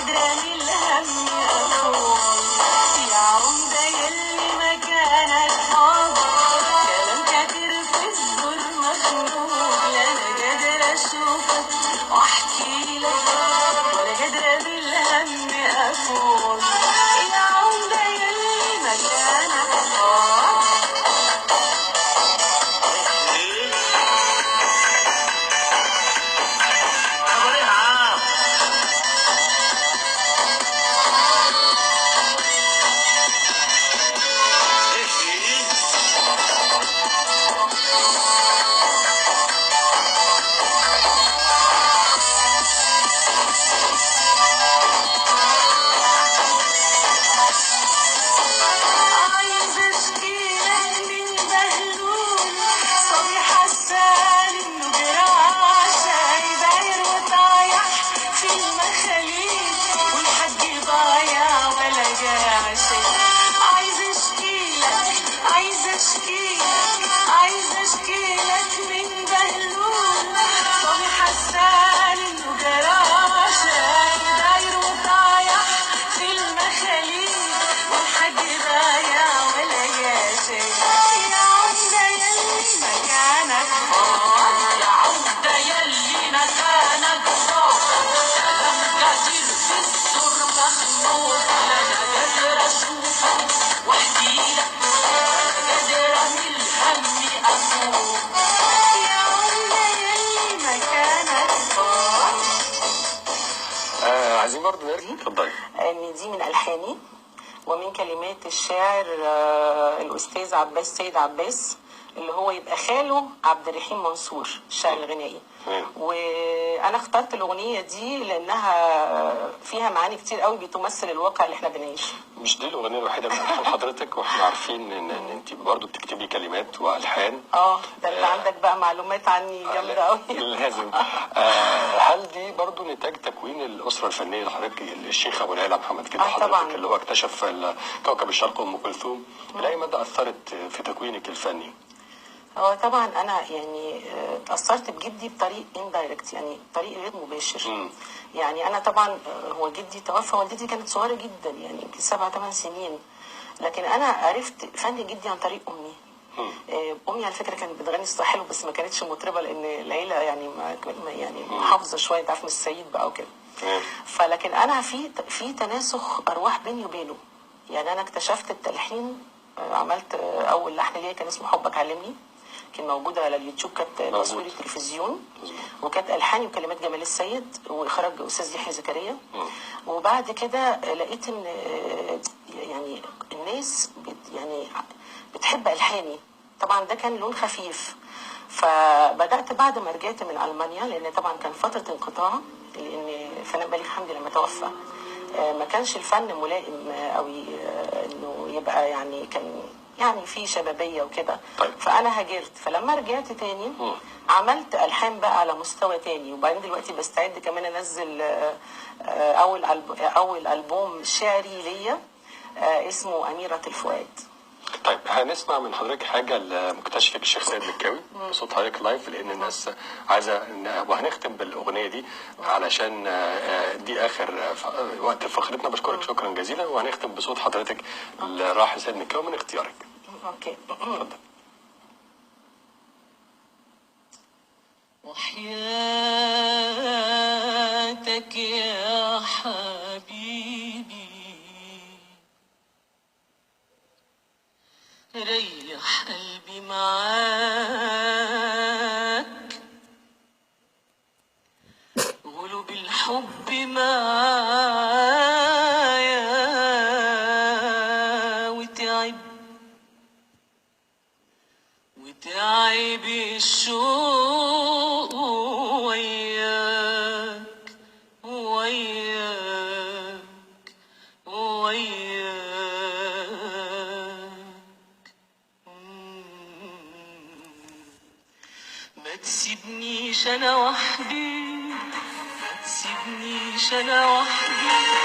قادرة من الهم أفوق. يا عمدة يلي مكانك فاضي، كلام كتير في الزور مخنوق، لا أنا قادرة أشوفك وأحكي لك، ولا قادرة بالهم أفوق. يا عمدة يلي مكانك فاضي. عايز اشكيلك من بهلول، صبي حسان انه جراح، داير وطايح في المخاليل، والحج ضايع ولا جاع شي. عايز اشكيلك، عايز اشكيلك، عايز اشكيلك من بهلول، صبي حسان انه جراح، داير وطايح في المخاليل، والحاج ضايع ولا جاشي. يا عمدة يلي مكانك فاضي، يا عمدة يلي مكانك فاضي، كلام كتير في الزور مخنوق، لا أنا قادرة أشوفك وأحكي لك، ولا قادرة من الهم أفوق. يا عمدة يلي مكانك فاضي. عايزين برضه نرجع، اتفضلي. ان دي من الحاني ومن كلمات الشاعر الاستاذ عباس سيد عباس، اللي هو يبقى خاله عبد الرحيم منصور الشاعر الغنائي. وانا اخترت الاغنية دي لانها فيها معاني كتير قوي بتمثل الواقع اللي احنا بنعيشه. مش دي الاغنية الوحيدة من الحان حضرتك، واحنا عارفين ان انت برضه بتكتبي كلمات والحان. ده انت عندك بقى معلومات عني جامدة قوي. لازم. هل دي برضو نتاج تكوين الاسرة الفنية لحضرتك، الشيخ ابو العلا محمد كده حضرتك طبعاً. اللي هو اكتشف كوكب الشرق ام كلثوم، الى اي مدى اثرت في تكوينك الفني؟ هو طبعا انا يعني اتاثرت بجدي بطريق indirect، يعني طريق غير مباشر. يعني انا طبعا هو جدي توفى، والدتي كانت صغيرة جدا، يعني يمكن 7 8 سنين، لكن انا عرفت فن جدي عن طريق امي. امي على فكرة كانت بتغني صوتها حلو، بس ما كانتش مطربه، لان العيلة يعني ما يعني محافظة شوية، انت عارف من الصعيد بقى وكده. فلكن انا في تناسخ ارواح بيني وبينه. يعني انا اكتشفت التلحين، عملت اول لحن ليا كان اسمه حبك علمني، كان موجود على اليوتيوب، كانت تصوير التلفزيون، وكانت الحاني وكلمات جمال السيد واخراج استاذ يحيى زكريا. وبعد كده لقيت ان يعني الناس يعني بتحب الحاني، طبعا ده كان لون خفيف. فبدات بعد ما رجعت من المانيا، لان طبعا كان فترة انقطاع، لان الفنان بليغ حمدي لما توفى ما كانش الفن ملائم قوي انه يبقى يعني كان يعني في شبابية وكده. طيب. فانا هاجرت، فلما رجعت تاني عملت الحان بقى على مستوى تاني. وبعدين دلوقتي بستعد كمان انزل اول البوم شعري ليا اسمه اميره الفؤاد. طيب هنسمع من حضرتك حاجة لمكتشفك الشيخ سيد مكاوي بصوت حضرتك live، لان الناس عايزه، وهنختم بالاغنيه دي علشان دي اخر وقت فقرتنا. بشكرك شكرا جزيلا، وهنختم بصوت حضرتك الراحل سيد مكاوي من اختيارك. okay اتفضل. وحياتك يا حبيبي ريح قلبي معاك، غلب الحب معايا وتعب، وتعب الشوق وياك وياك وياك. ما تسيبنيش انا وحدي، ما تسيبنيش انا وحدي.